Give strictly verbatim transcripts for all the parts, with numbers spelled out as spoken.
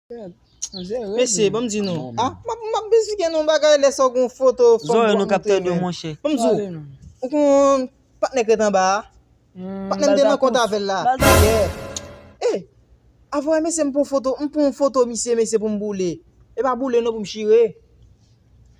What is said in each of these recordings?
Mesye, ban m di nou. Ah, m ap, m ap esplike nou yon bagay, lè sa w gen yon foto fanm dwòt monte, men. Ban m di w, ou konn patnè k ret anba a? Patnè m te nan kont avè l la. Yeah. Eh, avè, mesye, m pran foto, m pran yon foto misye, mesye, pou m boule. E pa boule non, pou m chire.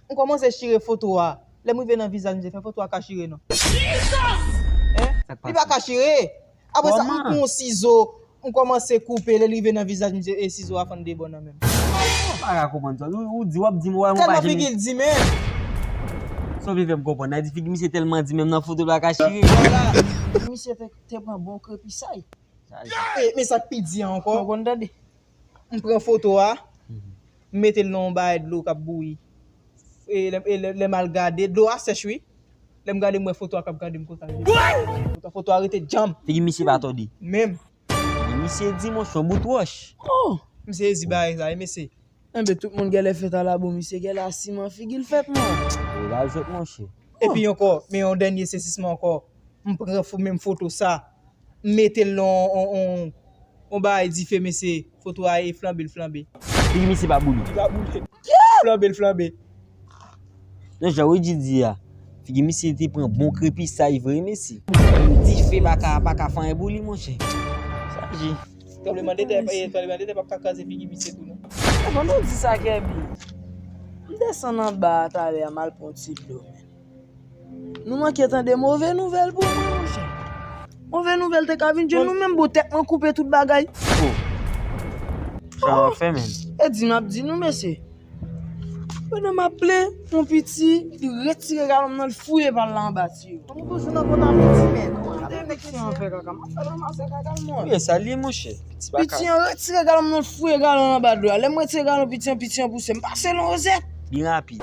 M kòmanse chire foto a. Lè m rive nan vizaj misye, fè foto a ka chire non. Hein? Li pa ka chire. Apre sa, m pran yon sizo, m kòmanse koupe, lè l rive nan vizaj misye, e sizo a fann de bò nan men m. M pa ka konprann sa. Ou, ou di, w ap di m, ou wè m pa janm. Tèlman figi l di menm. Sa w vle fè m konprann? Sa di figi misye tèlman di menm nan foto l pa ka chire. Vwala. Misye te, te pran bon krepisay. E, men sa k pi di a ankò. Ou konn tande? M pran foto a, m mete l nan yon bagay dlo k ap bouyi. E lè, e lè, lè m al gade, dlo a sèch wi. Lè m gade, m wè foto a k ap gade m konsa. Foto, foto a rete djanm. Figi misye pa tòde. Menm. Figi misye di, monchè, yon bout wòch. Oh! Misye sezi bagay sa, e mesye. Enben, tout moun genlè fèt alabou, misye genlè a siman figi l fèt, man. E la jwèt, monchè. Epi ankò, men yon dènye sezisman ankò. M pran fo-, menm foto sa. M mete l nan yon, yon, yon, yon bagay dife, mesye. Foto a e flanbe, l flanbe. Figi misye pa boule. Li pa boule. Flanbe, l flanbe. Non, jan Reggie di a, figi misye te pran bon krepisay vre, mesye. Dife pa ka, pa ka fè anyen pou li, monchè. Sa di. Tranblemanntè, eh, tranblemanntè p ap ka kraze figi misye tou, non. Pandan w di sa, Kèbi, m desann anba a talè a, m al pran yon ti dlo, men. Nou manke tande move nouvèl pou mwen, monchè. Move nouvèl te ka vin jwenn nou menm, bon, tèt mwen koupe tout bagay. Oh. Sa w ap fè, menm? E di m ap di nou, mesye. Pandan m ap plen, yon piti, li retire galon m nan, l fouye pa l la anba tiyo. Nou toujou nan kont a piti, men. Gade piti an fè kaka, m ap fè l ranmase kaka l, mwen. Wi, sa l ye, monchè. Piti an retire galon m nan, l fouye galon anba dlo a. Lè m retire galon piti an, piti an pouse m, pase l yon wozèt. Byen rapid.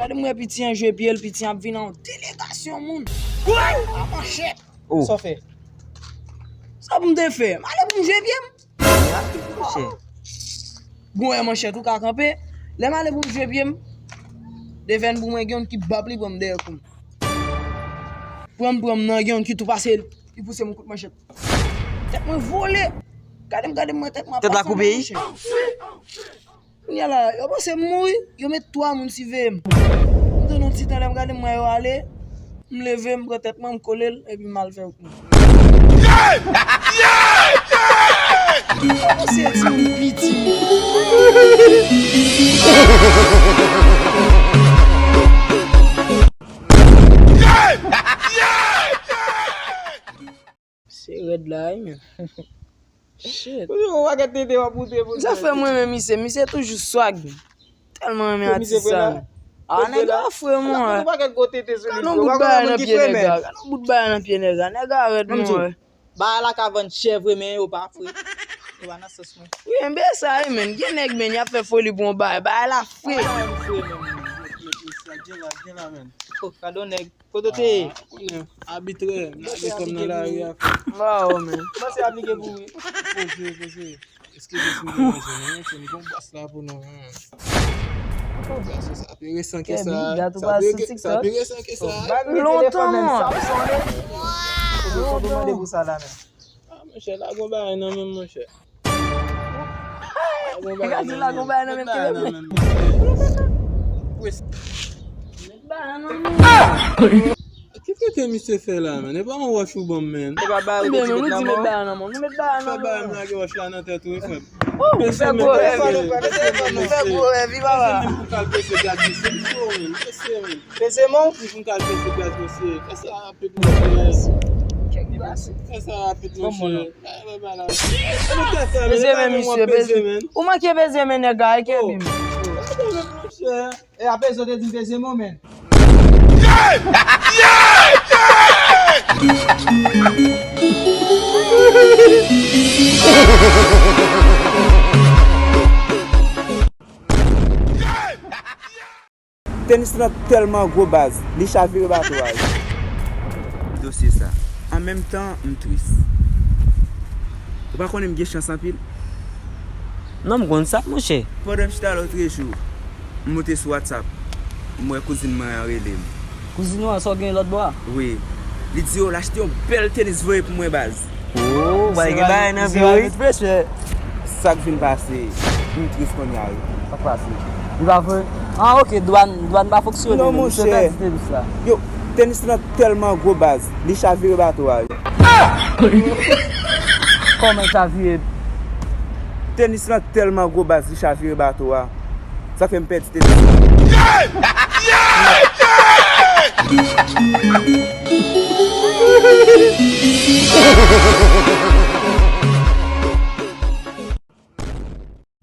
Gade m wè piti an jwe pye l, piti an ap vin an yon delegasyon moun. A manchèt. Oh. Sa w fè? Sa pou m te fè? M ale pou m jwe pye m. Byen rapid, monchè. Gon wè manchèt ou ka kanpe. Lè m ale pou m jwe pye m, devèn pou mwen gen youn ki bap li pran m dèyè kou m. Pran m, pran m nan, gen youn ki tou pase l, li pouse m yon kout manchèt. Tèt mwen vole. Gade m, gade m, mwen tèt mwen ap pase anba manchèt. Tèt la koupe, wi. Kounye a la, yo panse m mouri, yo met twa moun siveye m. M tann yon ti tan, lè m gade m wè yo ale, m leve, m pran tèt mwen, m kole l, epi m al fè wout mwen. Yo panse ti moun piti. Se rèd la, wi, men. Shit. Ou di yon pakèt tete w ap moute pou sa fè m renmen misye. Misye toujou swag. Tèlman renmen atis sa, men. Ah, nèg la fre, mwen. Yon pakèt gwo tete sou li. Gade yon bout bagay nan pye nèg la. Gade yon bout bagay nan pye nèg la. Nèg la rèd, mwen. Bagay la ka vann chè vre, men yo pa fre. Yo pa nan sans mwen. Wi, enben sa, wi, men. Gen nèg, men, y ap fè foli pou yon bagay. Bagay la fre. Oh, gade yon nèg. Kote w te ye? Ah, konnen. Abitrè, m lage kò m nan lari a. Waw, men. Kòman se aplike pou ou? Poze, poze. Eskize si m deranje nou, men se m gon bòs la pou nou, men. Sa se sa pi resan ke sa. Kèbi, dat ou pa sou TikTok? Sa pi resan ke sa. Lontan, mwen. Lontan. Mande pou sa la, men. Ah, monchè, la gon bagay nan men m, monchè. Gade la gon bagay nan men m, Kevin. Met bagay nan men m. Ki tete misye fè la, men? E pa yon wòch ou ban m, men. E pa bagay ou di met nan men w. Fè bagay m lage wòch la nan tèt ou, wi, frè m. Ou fè gwo rèv, ou fè gwo rèv, wi, papa. Peze men pou kal peze gad misye, misye, men. Peze men. Pou m kal peze gad misye. Fè sa rapid, monchè. Fè sa rapid, monchè. Peze men, misye, peze. Ou manke peze men nèg la, e Kevin. E apre sa, w te di m peze men, men. Tenis lan tèlman gwo baz, li chavire bato a. Dosye sa. An menm tan, m tris. Ou pa konnen m gen chans anpil? Non, m konn sa, monchè. Pandan m chita lòtrejou, m moute sou WhatsApp, m wè kouzin mwen an rele m. Kouzin ou an, sa w gen lòt bò a? Wi. Li di yo l achte yon bèl tenis voye pou mwen, baz. Oh, bay gen bagay nan vi w, wi. Sa k vin pase? M tris kounye a wi. Sa k pase? Li pa vre? Ah, ok, dwàn, dwàn pa fonksyone menm. Misye pèdi tenis la. Yo, tenis lan tèlman gwo baz, li chavire bato a wi. Kòman chavire? Tenis lan tèlman gwo baz, li chavire bato a. Sa fè m pèdi tenis lan.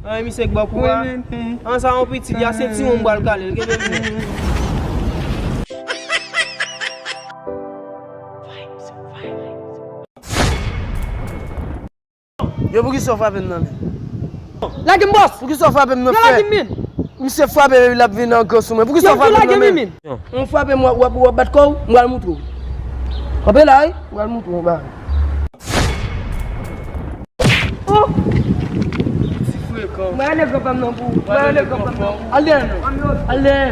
Ay, misye k bò kou a. An sa yon pitit, ya se tiwon m pral kale l, kenbe m. Yo, poukisa w frape m nan men? Lage m, bòs! Poukisa w frape m nan, frè? Yo, lage m, men! Misye frape epi l ap vin an gwo sou mwen. Poukisa w frape m nan men? Ou frape m, w ap, w ap, w ap bat kò w, m pral moutre w. Kanpe la, wi. M pral moutre w yon bagay. Oh! Ti frekan. Mwen ale granpa m nan pou ou. Mwen ale granpa m nan pou ou. Al dèyè non. Al dèyè.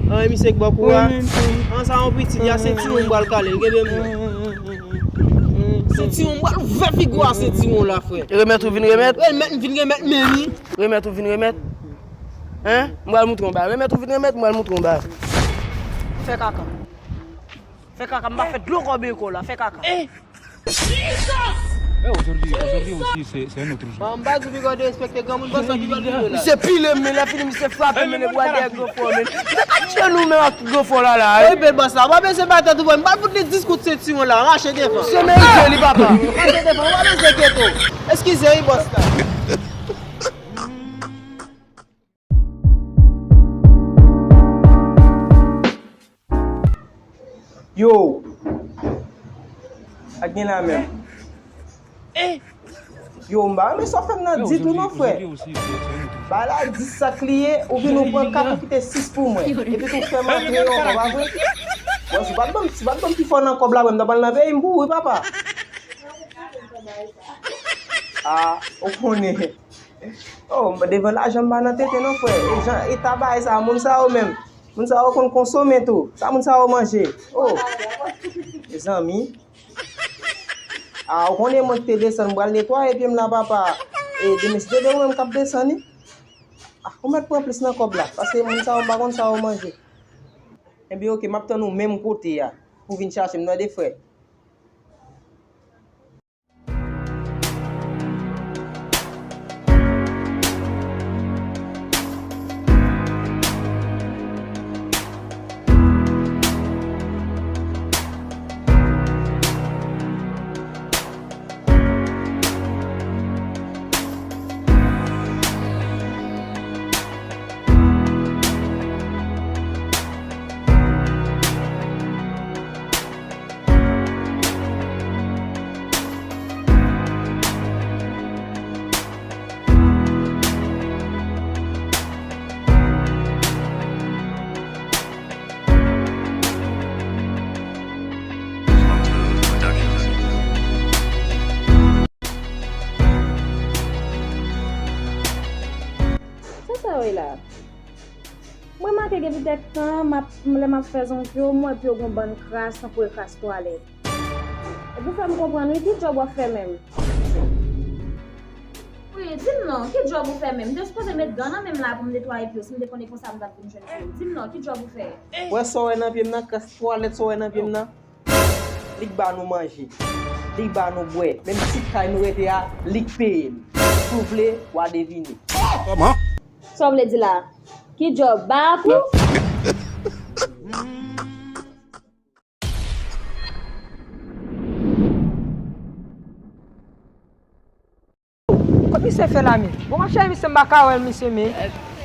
An, misye k bò kou a. An, sa yon pitit, ya se tiwon m pral kale l, kenbe m non. Se tiwon m pral ouvè figi w a, se tiwon la, frè. Remèt ou vin remèt? Remèt, m vin remèt, men wi. Remèt ou vin remèt? Hein? M pral moutre w yon bagay. Remèt ou vin remèt, m pral moutre w yon bagay. Fè kaka. Fè kaka, m pa fè dlo kò beko la, fè kaka. Eh! Eh, aujourd'hui, aujourd'hui aussi, c'est, c'est un autre jour. Bon, m pa di piga w derespekte granmoun, bòs la piga w pile la. Misye pile m, men lè fini, misye frape m, men bwa dèyè granfò, men. Misye ka tiye nou, men ak granfò la, la. Wi, bèl bòs la. W ap ese batè tou, m pral fout li dis kout sentiwon la, rache devan. Misye merite li, papa. Rache devan, w ap ese geto. Eskize, wi, bòs la. Yo! Sa k gen la menm? Eh! Yo, m pa renmen sa w fè m nan ditou non, frè. Bagay la dis sa k li ye, ou vin ou pran kat ou kite sis pou mwen. Epi tou fè m antre yo ankò, pa vre? Bon, si w pa t ban m, si w pa t ban m pi fò nan kòb la, mwen m ta pral nan peyi m pou ou, wi, papa. Ah, ou konnen. Oh, devan lajan m pa nan tenten non, frè. E jan eta bagay sa, moun sa yo menm. Moun sa yo konn konsome tou. Sa moun sa yo manje. Oh. Mezanmi. Ah, ou konnen mwen ki te desann, m pral netwaye pye m la, papa. E demen, si Dye vle, ou menm k ap desann, wi. Ah, ou mèt pran plis nan kòb la, paske moun sa yo, m pa konn sa yo manje. Ebyen, oke, m ap tann ou menm kote a, pou w vin chache m, tande, frè. Sa sa w ye la? Mwen make gen ti tèk tan, m ap, lè m ap fè zong yo, m wè pye w gon bann kras, tankou e kras twalèt. Epi w fè m konprann, wi, ki djòb w ap fè menm? Wi, di m non, ki djòb ou fè menm? M te sipoze met gan nan men m la pou m netwaye pye w, si m te konnen konsa m t ap vin jwenn pye w. Di m non, ki djòb ou fè? Wè sa w wè nan pye m nan, kras twalèt sa w wè nan pye m nan? Li k ba nou manje. Li k ba nou bwè. Menm ti kay nou rete a, li k peye n. Si w vle, w a devine. Kòman? Sa w vle di la? Ki djòb? Barak ou? Kot misye Te fè la, men. Bon, m ap chèche misye, m pa ka wè l, misye, men.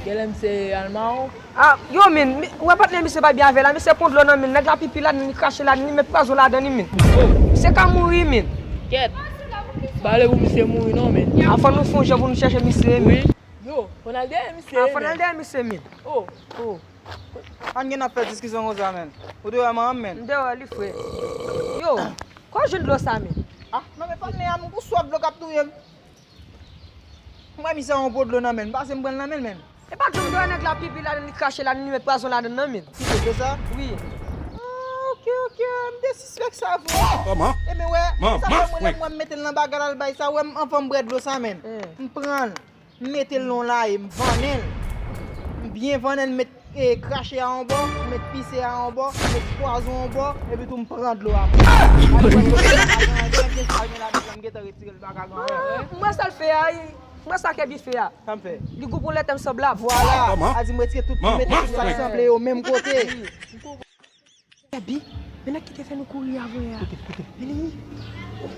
Genlè misye al mawon. Ah, yo, men, mi- ou wè patnè misye pa byen avè la, misye pran dlo nan men l, nèg la pipi ladan, li krache ladan, li met pwazon ladan li, men. Misye ka mouri, men. Kèt. Pa vle pou misye mouri non, men. Ah, fò nou fè yon jan pou nou chèche misye, men. Wi. Yo, fò n al dèyè misye, men. Ah, fò n al dèyè misye, men. Oh. Oh. Pa gen n ap fè diskisyon konsa, men. Ou te wè manman m, men. M te wè li, frè. Yo, kò jwenn dlo sa, men. Ah, non, men patnè a, m gon swaf dlo k ap touye m. Mwen, misye a yon po dlo nan men l. Pase m pran l nan men l, men. E pa dlo m te wè nèg la pipi ladan, li krache ladan, li met pwazon ladan nan men l. Ki te fè sa? Wi. Ah, ok, ok, m te sispèk sa vre. Kòman? Ebyen, wè, sa fè mwen, lè mwen m mete l nan bagay la, l bay sa, wè, m anvan m bwè dlo sa, men. M pran l, m mete l nan yon laye, m vannen l. M byen vannen l, m met e krache a yon bò, m met pise a yon bò, m met pwazon yon bò, epi tou m pran dlo a. Mwen, m wè sa l fè a, mwen sa Kèbi fè a. Sa m fè? Li gou pou lètè m sanble a. Vwala. A di m retire tout, m mete tout sa k sanble yo menm kote. Kèbi, men nèg ki te fè nou kouri avè a. Kote, kote? Men li. Oh,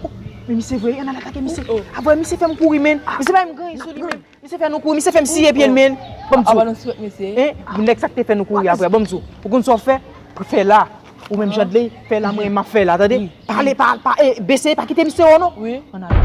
oh, men misye vre, ann al atake misye. Avè misye fè m kouri, men. Misye bay m grenn sou li, men. Misye fè nou kouri, misye fè m siye pye l, men. Ban m di w. Aba nan swèt, mesye. Hein? Nèg sa k te fè nou kouri apre, ban m di w. Ou konn sa w fè? Fè la. Ou menm jan de li, fè la, mwen, m ap fè la, tande? Pale, pa, pa, e, bese, pa kite misye wè w, non. Wi. Ann ale.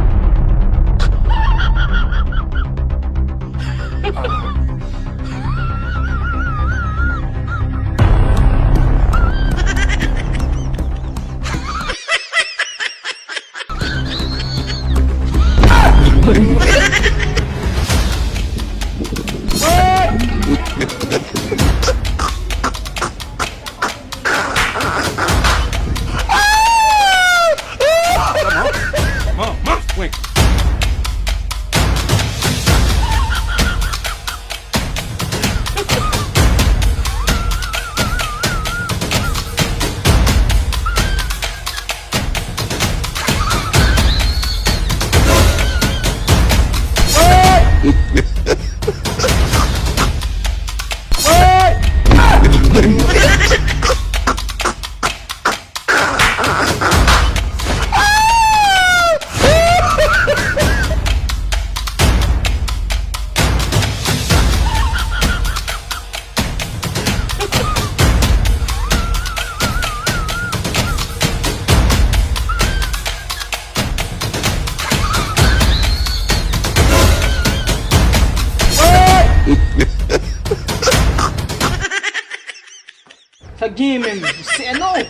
Sa k genyen menm? Ou sènen w.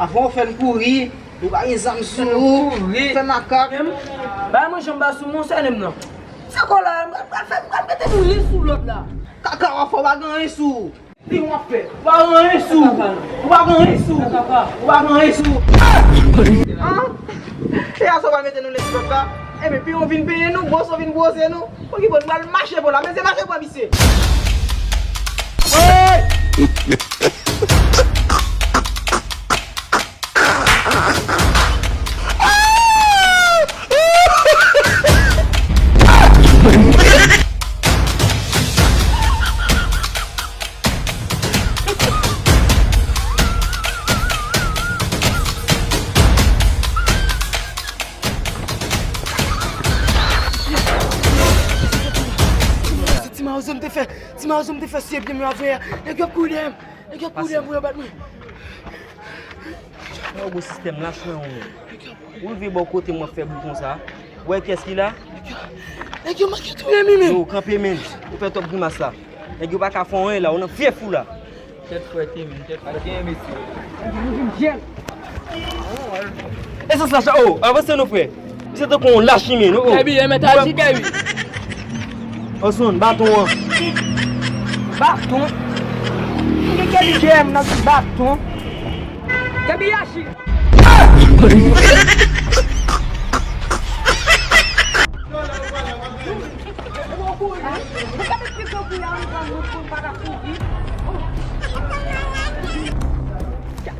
Avan w fè n kouri, ou pa gen zam sou ou, fè makak. Bay mwen janm ba sou mwen, w sènen m nan. Se kò la, m pral fè, m pral mete nou len sou lòt la. Kaka w ap fè, w pa gen anyen sou ou. Li w ap fè. Ou pa gen anyen sou ou. Ou pa gen anyen sou ou. Ou pa gen anyen sou ou. An? E a sa w pral mete nou len sou lòt la? Ebyen, pi w vin penyen nou, bwose w vin bwose nou. Okipe w, nou pral mache pou la. Mesye, mache pran misye. Se ti mawozo m te fè, ti mawozo m te fè siye pye m avè a. Nèg yo ap kouri dèyè m. Nèg yo ap kouri dèyè m pou yo bat mwen. Nan gwo sistèm lach mwen ou. Ou rive bò kote m w ap fè bri konsa. Ou wè kiyès ki la? Nèg yo manke touye m wi menm. Yo, kanpe menm. Ou fè twòp grimas la. Nèg yo pa ka fè w anyen la, ou nan fyèf ou la. Tèt frèt wi menm, tèt frèt. Pa t genyen mesye. Esans la cha, oh, avanse non frè. Misye tankou yon lach wi menm, oh. Kèbi, e mèt aji, Kèbi. Oswon, baton an. Baton? Mwen gen Kèbi dèyè m nan ti baton. Kèbi aji.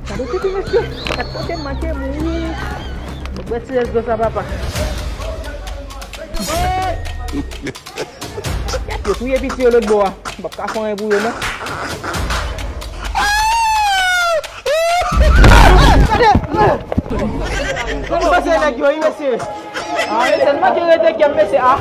Gade pipi mesye, gade kote m manke mouri. Mwen bwè ti rès dlo sa papa. Yo touye piti yo lòt bò a. M p ap ka fè anyen pou yo non. Gade! Gade pase nèg yo wi mesye. Ah, mesye, n manke rete kèm, mesye, ah.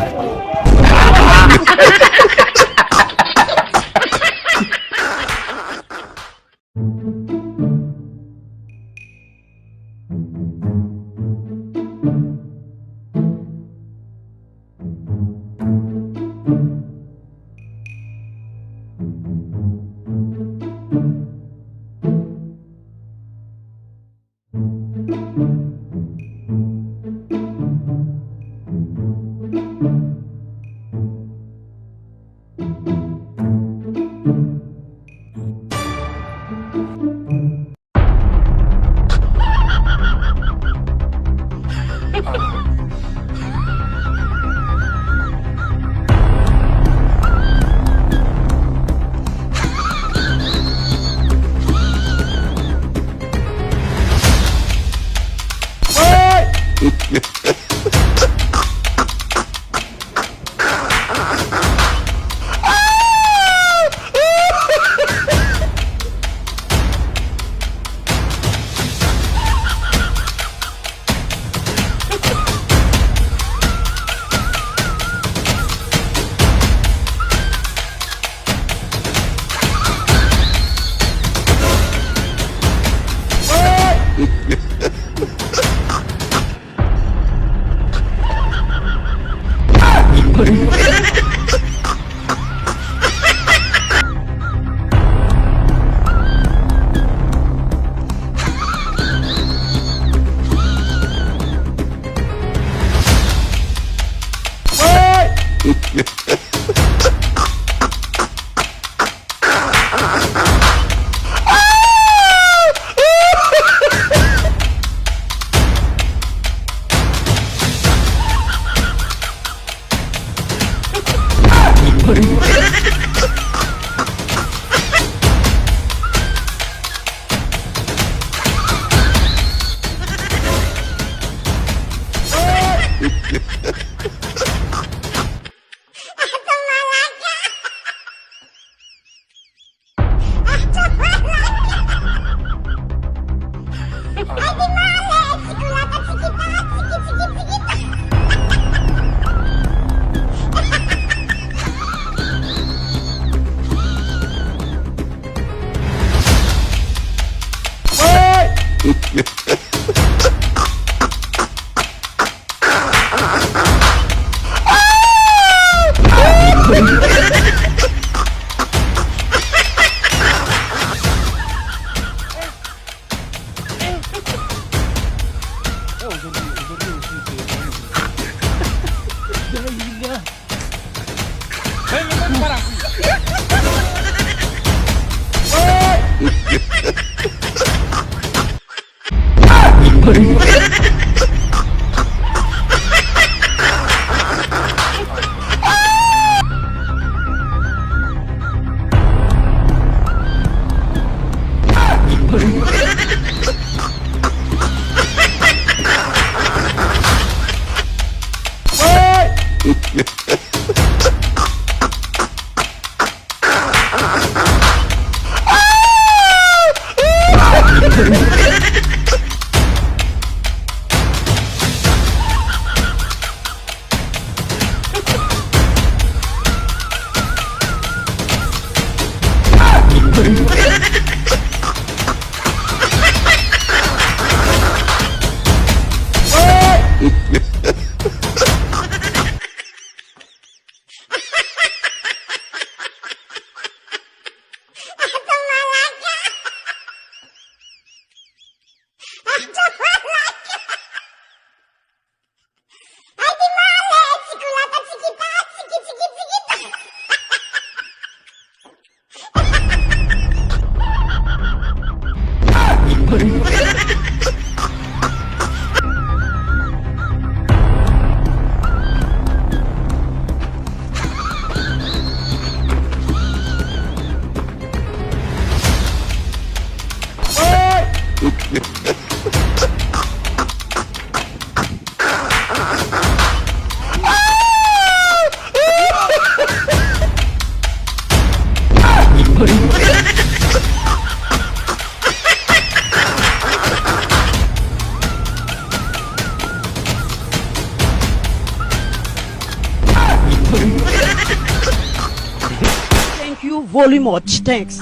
Thank you very much. Thanks.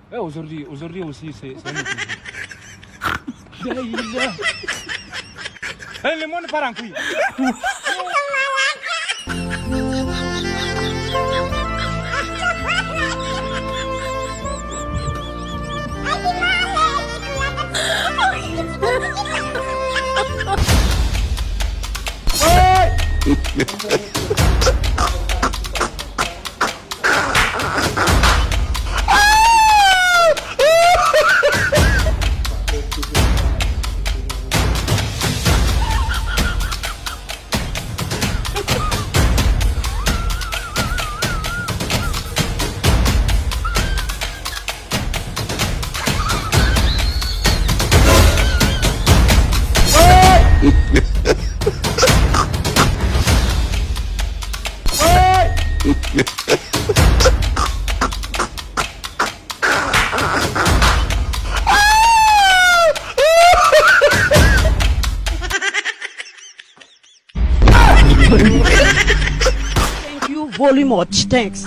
Eh, aujourd'hui, aujourd'hui aussi, c'est, c'est un autre jour. La ilaha. Eh, le monde part en couille. Thank you very much. Thanks.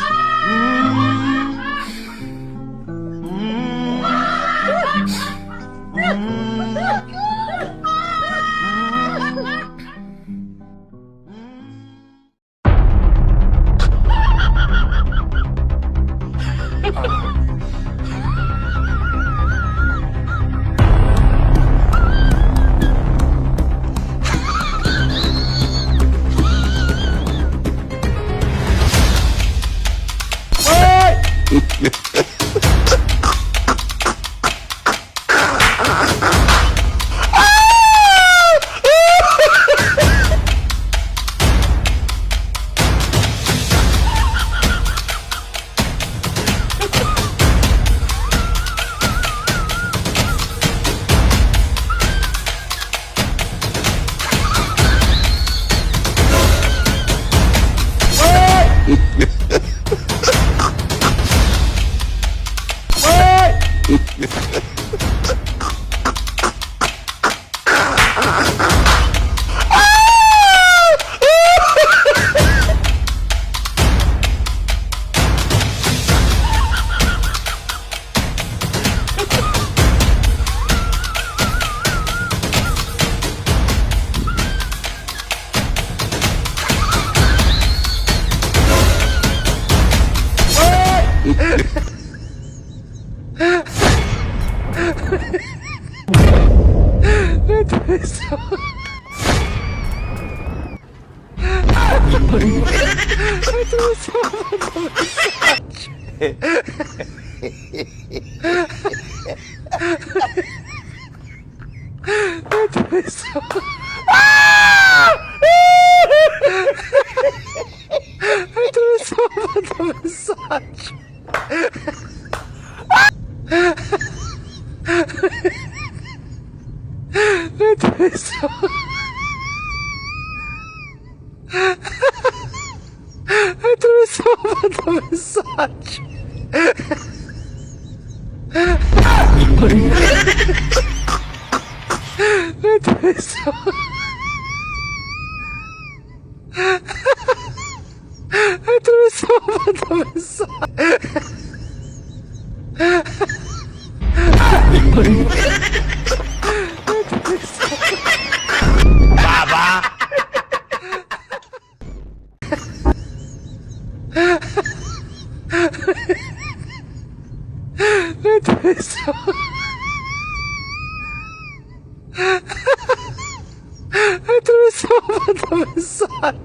Mwen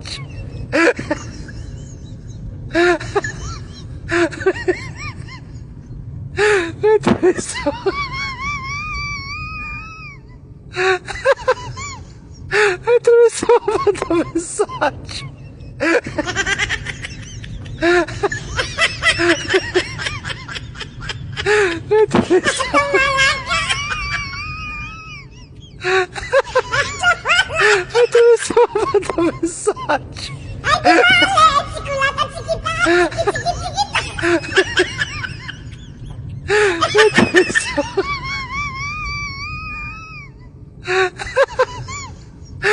twouve sa. Mwen twouve sa, mwen twouve sa. Mwen twouve sa. Mwen twouve sa, mwen twouve sa. Mwen twouve sa.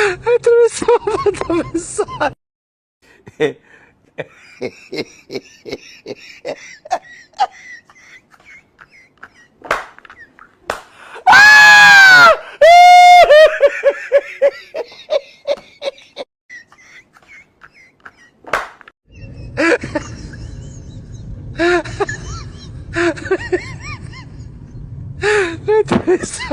Mwen twouve sa, mwen twouve sa. Mwen twouve sa.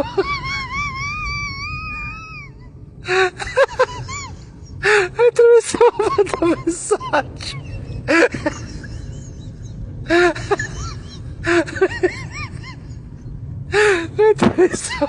Mwen twouve sa, mwen twouve sa. Mwen twouve sa.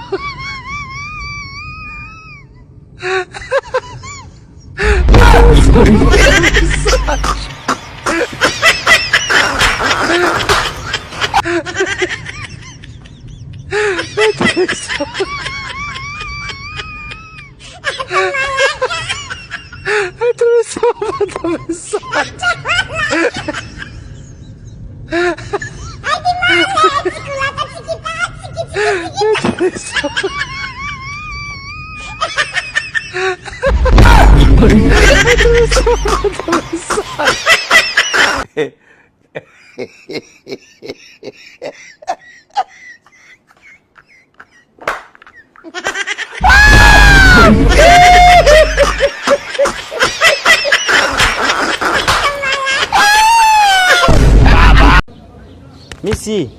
Mesye,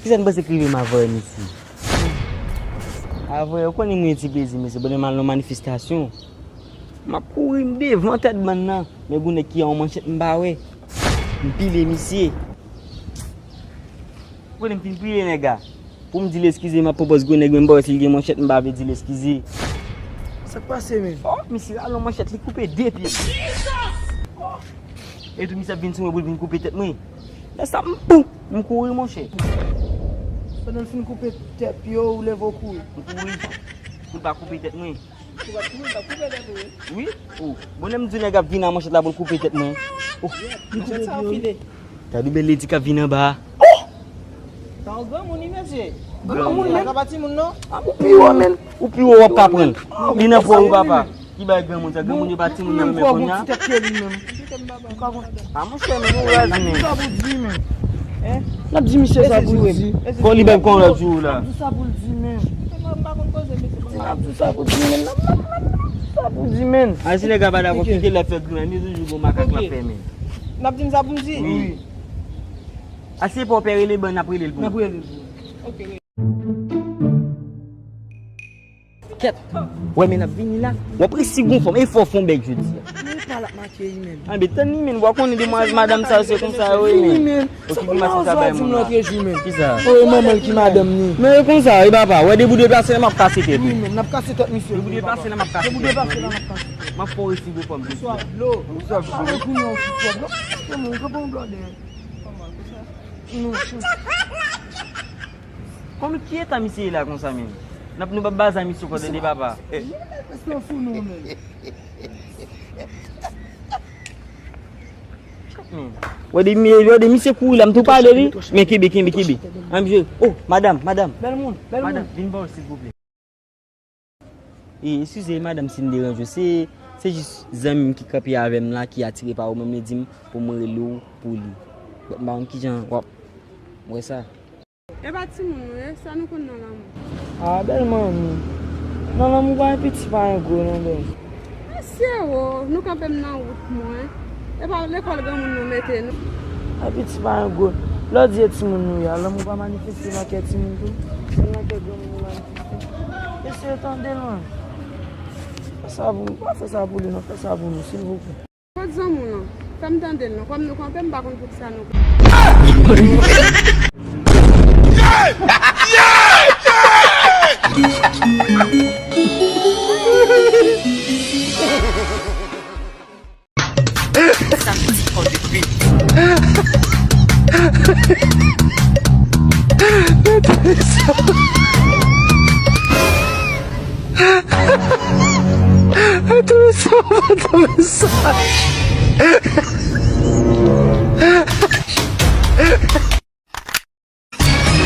kisa n panse k rive m avè w, mesye? Avè, ou konnen mwen ti plezi, mesye, pandan m al nan manifestasyon. M ap kouri, m devan tèt bann nan, men gon nèg ki an manchèt m pa wè. M pile misye. Ou konnen m fin pile nèg la. Pou m di l eskize, m ap pran pòz gwo nèg, men m pa wè si l gen manchèt, m pa vle di l eskize. Sa k pase, menm? Oh, misye rale yon manchèt, li koupe de pye. Oh! Epi misye ap vin sou mwen pou l vin koupe tèt mwen. Lè sa, m pou, m kouri, monchè. Pandan l fin koupe tèt pye w, ou leve w kouri. M kouri. Pou l pa koupe tèt mwen. Ou pa t kouri, l t ap koupe tèt ou, wi. Wi. Oh. Bon, lè m di nèg ap vin a manchèt la pou l koupe tèt mwen. Oh. Manchèt sa ap file. Gade bèl ledi k ap vin anba a. Oh! Sa yon granmoun, wi, mesye. Granmoun, men. Sa pa timoun, non. Ah, ou pi wo, menm. Ou pi wo, w ap ka pran l. Li nan pwa ou, papa. Ki bay granmoun sa? Granmoun yo pa timoun nan menm kounye a. Bon, ti tèt ke li menm. A, monchè, men nou razi, men. Sa pou di, men. Hein? N ap di misye sa pou l di. Fò li bay kon lòt jou la. N ap di sa pou l di, men. N ap di sa pou l di, men. N ap, n ap, n ap di sa pou l di, men. A, si nèg la pa dakò, kite l ap fè grimès, li toujou gon makak l ap fè, men. N ap di m sa pou m di? Wi. A, si e pa w pè rele ban, n ap rele l pou ou. N ap rele l pou ou. Ok. Kèt. Wè, men n ap vini la. W ap resi gon fanm. E fò w fè yon bèk jodi a. Men pa l ap make wi, men. Anben, tann li, men. W a konnen demwazèl madanm sa yo, se konsa yo ye, men. Wi, men. Okipe masanm sa bay moun la. Kisa? O, e manman l ki madanm ni. Men e konsa, e papa. Wè, depi w deplase la, m ap kase tèt ou. Wi, men. N ap kase tèt misye. Depi w deplase la, m ap kase tèt ou. Depi w deplase la, m ap kase tèt ou. M ap fè w resi gon fanm jodi a. Ou sòf dlo. Ou sòf dlo. Ou sòf dlo. Ou sòf dlo. Kòman, ou kanpe yon blòdè? Kòman, konsa? Kòman, ki eta misye ye la konsa menm? N ap, nou p ap bazay misye ankò, tande papa. Èske w fou nou menm? Wè de mi-, wè de misye kouri la, m tou pale li. Men kenbe, kenbe, kenbe. An, misye, oh, madanm, madanm. Bèl moun, bèl moun. Madanm, vin bò, silvouplè. E, eskize, madanm, si m deranje w. Se, se jis zanmi m ki kanpe avè m la, ki atire pa ou menm, li di m pou mwen rele w pou li. Bon, m pa konn kijan w ap wè sa. E pa timoun nou ye, sa nou konn nan lanmou? A, bèl manmi. Nan lanmou pa gen piti, pa gen gwo, non, bèl. Mesye o, nou kanpe m nan wout mwen. E pa lekòl granmoun nou mete nou. A, piti pa gen gwo. Lè w di e timoun nou ye a, lanmou pa manifeste nan kè timoun tou? Se nan kè granmoun nou manifeste. Mesye, tande l, man. Sa pou nou, pa fè sa pou li, non, fè sa pou nou, silvouplè. Kot zanmi w nan? Fè m tande l non. Kòm nou kanpe, m pa konn poukisa nou. Samedi on the beat.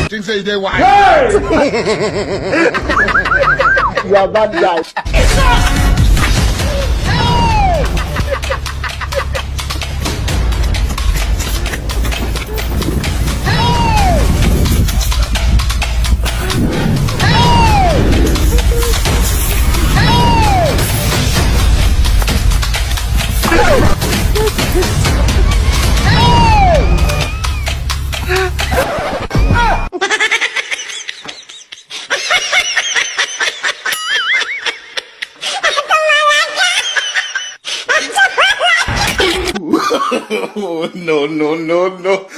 Things say they wise. You are bad guy. No, no, no, no.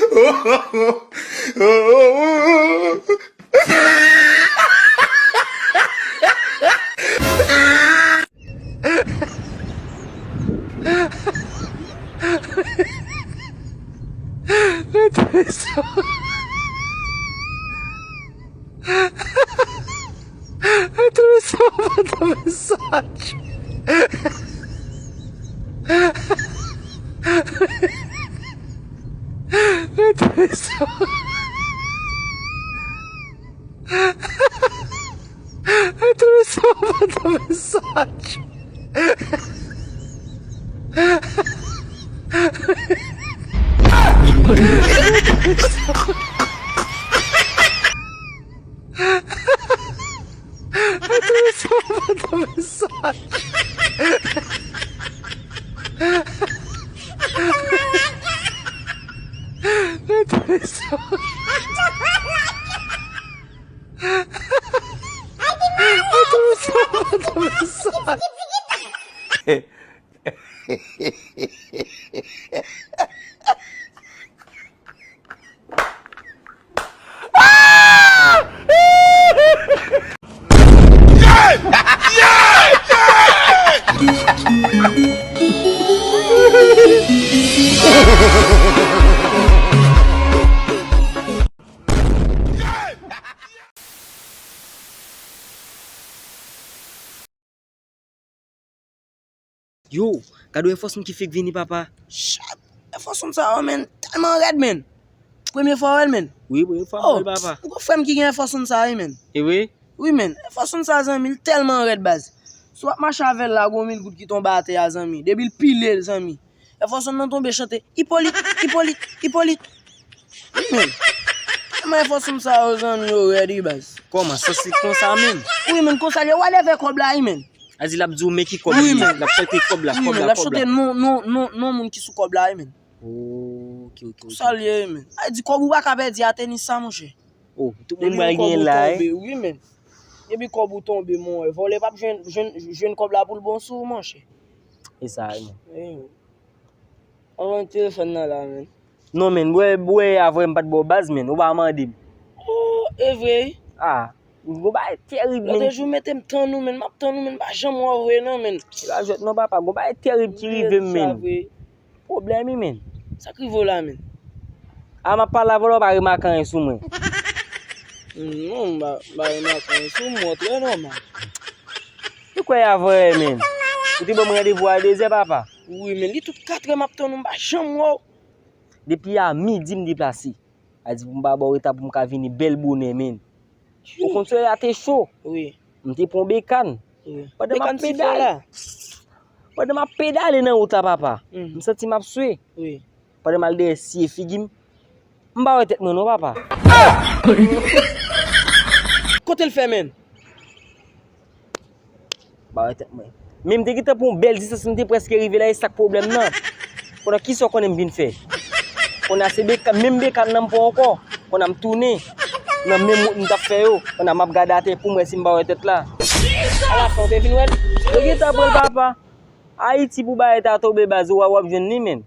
Yo, gade Air Force One ki fèk vini, papa. Chat! Air Force One sa yo, menn, tèlman rèd, menn. Premye fwa w wè l, menn? Wi, premye fwa m wè l, papa. Ou konn frè m ki gen Air Force One sa yo, wi, menn. E vre? Wi, menn. Air Force One sa, zanmi, l tèlman rèd, baz. Si w ap mache avè l la, gon mil goud ki tonbe atè a, zanmi. Depi l pile l, zanmi. Air Force One nan tonbe chante, Ipolit, Ipolit, Ipolit. Wi, menn. Kòman Air Force One sa yo, zanmi, yo rèd, wi, baz. Kòman? Sa se konsa menm? Wi, menn, konsa l ye. W a leve kòb la, wi, menn. A di l ap di w men ki kòb li ye. L ap chante kòb la, kòb la, kòb la. L ap chante non, non, non, non moun ki sou kòb la, wi, menn. Ok, ok, ok. Konsa l ye, wi, menn. A di kòb ou pa ka pèdi a tenis sa, monchè. Oh, tout moun pral genyen la, wi, menn. Depi kòb ou tonbe, mon, vòlè p ap jwenn, jwenn, jwenn kòb la pou l bon sou ou, monchè. E sa, wi, menn. Wi, menn. Anvan telefòn nan la, menn. Non, menn, bwè, bwè, avè m pa t ba w baz, menn. Ou pa mande m. Oh, e vre, wi. Ah, gon bagay tèrib, menn. Lòt jou, mete m tann ou, menn. M ap tann ou, menn. M pa janm wè w vre, non, menn. E pa jwèt, non, papa. Gon bagay tèrib ki rive m, menn. Pwoblèm, wi, menn. Sa k rive w la, menn? A, m ap pale avè w la, w pa remake anyen sou mwen. Non, m pa, m pa remake anyen sou mwen, trè nòmal. Ou kwè y a vre, menn? Ou te ban m randevou a dezè, papa. Wi, menn, li tout katrè m ap tann ou, m pa janm wè w. Depi a midi m deplase. A di pou m pa ba w reta pou m ka vini bèl bonè, menn. Ou konn solèy la te cho. Wi. M te pran yon bekàn. Wi. Pandan m ap pedale. Pandan m ap pedale nan wout la, papa. Mhm. M santi m ap swe. Wi. Pandan m al dèyè siye figi m, m pa wè tèt mwen non, papa. Kote l fè, menn? M pa wè tèt mwen. Men m te gentan pran yon bèl distans, m te prèske rive la, e sa k pwoblèm nan. Konnen kisa w konnen m vin fè? Konnen se bekàn, menm bekàn nan m pran ankò. Konnen m tounen nan menm wout m t ap fè yo. Konnen m ap gade atè pou m wè si m pa wè tèt la. Alafen, w te vin wè l? Yo gentan pran l, papa. Ayiti pou bagay ta tonbe baz, w a, w ap jwenn li menm.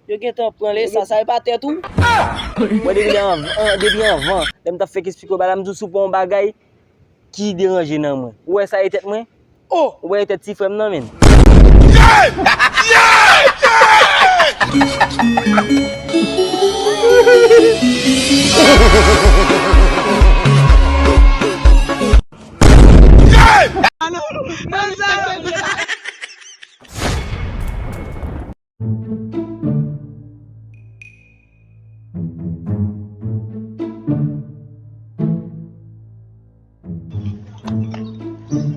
Yo gentan pran l, e sa, sa e pa tèt ou? Mwen depi anvan, depi anvan, lè m t ap fèk esplike w bagay la, m di w si w pran yon bagay ki deranje nan mwen. Ou wè sa e tèt mwen? Oh! Ou wè e tèt ti frè m nan menm?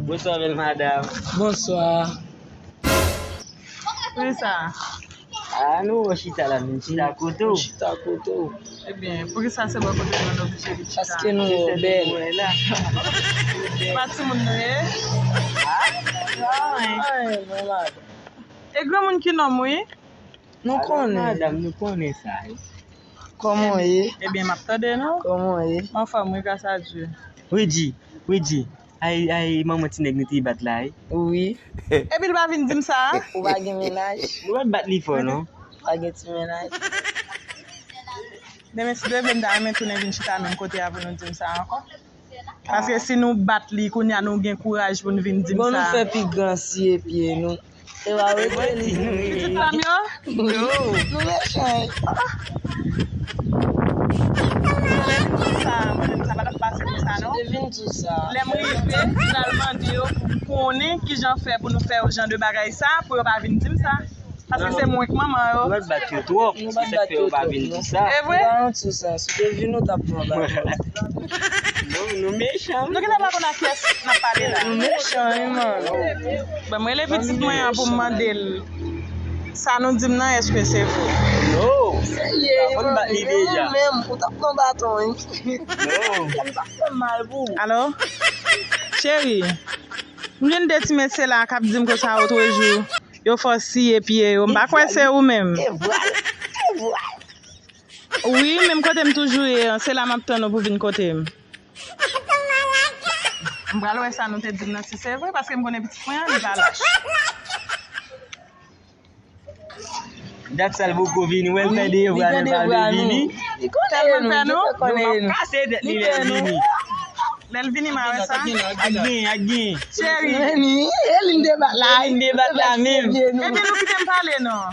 Bonswa, bèl madanm. Bonswa. Kisa? Ah, nou chita la, nou chita kote w. Chita kote w. Ebyen, poukisa se bò kote nou nou oblije vin chita? Paske nou bèl. Pa timoun nou ye? Ah, non, hein. Ay, non, madanm. E granmoun ki nonm, wi. Nou konnen. Madanm, nou konnen sa, wi. Kòman w ye? Ebyen, m ap tande nou. Kòman w ye? M anfòm, wi, gras a Dye. Wi, Dji, wi, Dji. Ay, ay, manman ti nèg nou te bat la, wi. Wi. Epi l pa vin di m sa? Ou pa gen mennaj? Nou pa t bat li fò, non. Pa gen ti mennaj? Demen, si Dye vle, m ta renmen tounen vin chita menm kote a pou nou di m sa ankò. Paske si nou bat li, kounye a nou gen kouraj pou n vin di m sa. Bon, nou fè pi gran siye pye nou. E w a rete li. Pitit pa m yo? Nou mechan. Sa, mwen, sa pa t ap pase konsa, non. Lè m rive, m pral mande yo pou m konnen kijan fè pou nou fè jan de bagay sa, pou yo pa vin di m sa. Paske se mwen k manman yo. Nou pa t bat yo twòp. Se sa k fè yo pa vin di sa. E vre? Nou pa yon ti sans. Ou te vin, ou t ap pran baton. Non, nou mechan. Nou gentan pa konn ak kiyès n ap pale la. Nou mechan, wi, man. Bon, mwen rele pitit mwen an pou m mande l sa nou di m nan, èske se vre? Non. Serye, wi, man. Ou menm, ou t ap pran baton, wi. Non. Sa fè m mal pou ou. Alo? Cheri, m jwenn de ti mesye la k ap di m konsa otrejou. Yo fè w siye pye yo. M pa kwè se ou menm. E vwal. E vwal. Wi, menm kote m toujou ye an, se la m ap tann ou pou vin kote m. M pral wè sa nou te di m nan, si se vre, paske m konnen pitit mwen an, li pa lach. Dat sa l poko vini, wè l tande yo, pral vini. Li konnen nou, li konnen nou. Kase tèt li lè l vini. Lè l vini, m a wè sa. Ak gen, ak gen. Cheri. Vini, e li n debat la. E li n debat la menm. Ebyen, nou kite m pale, non.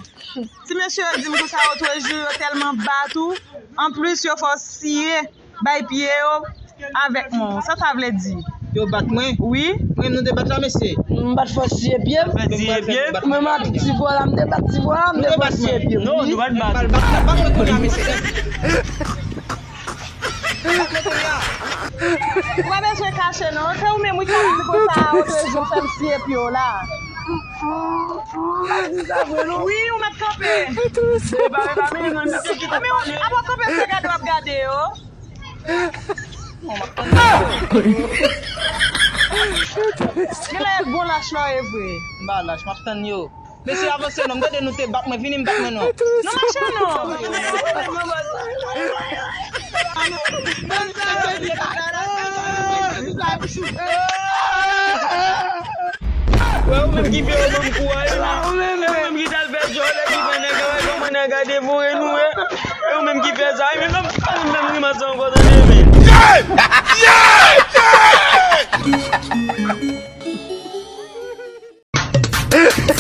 Ti mesye yo di m konsa otrejou, yo tèlman bat ou. Anplis, yo fè w siye, bay pye yo avèk mwen. Sa sa vle di? Yo bat mwen? Wi. Mwen, nou te bat la, mesye? M pa t fè w siye pye m. Fè siye pye m? Mwen, m ak ti vwa la, m te bat ti vwa la, m te fè w siye pye m. Non, nou pa t bat. Bat, bat, bat mwen kounye a, mesye. Ou pa bezwen kache non, se ou menm wi k ap di konsa, otrejou fè m siye pye w la. Wi, ou mèt kanpe. Ebyen, apa w kanpe se gade w ap gade yo? Genlè gon lach la w ye vre. M pa lach, m ap tann yo. Mesye, avanse non, m tande nou te bat mwen, vini m bat mwen non. Nou mache non. Wè, ou menm ki fè yo ban m kou a, wi, non. Ou menm ki t al fè djòlè, ki pran nèg la, wè kòman nèg la devore nou, wè. E ou menm ki fè sa, wi, men non, pa vin fè m grimas sa ankò, tande, men.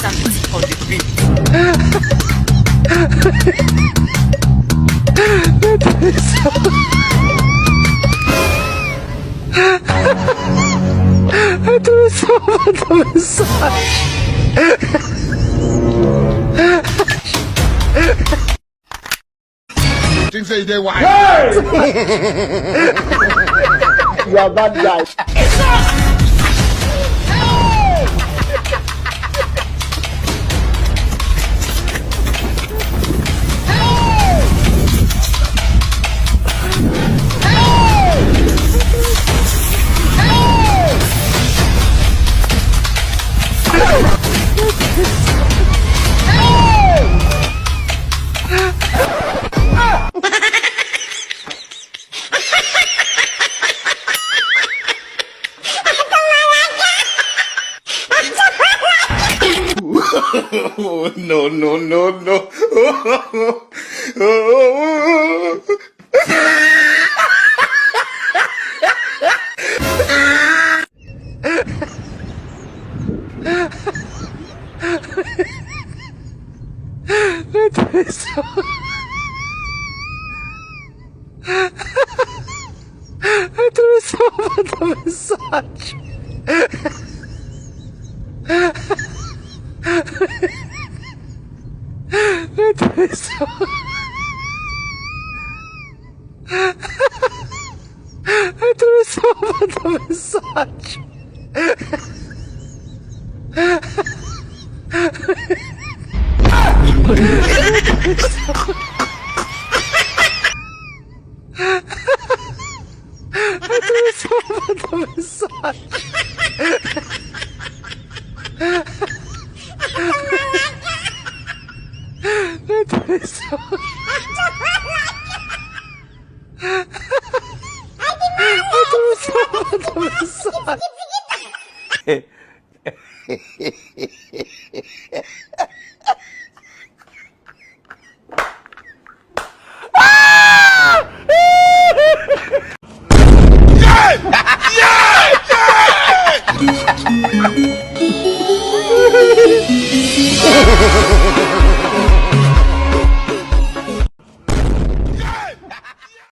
Samedi on the beat. Think say you dey wise. You are bad guy. Oh, no, no, no, no.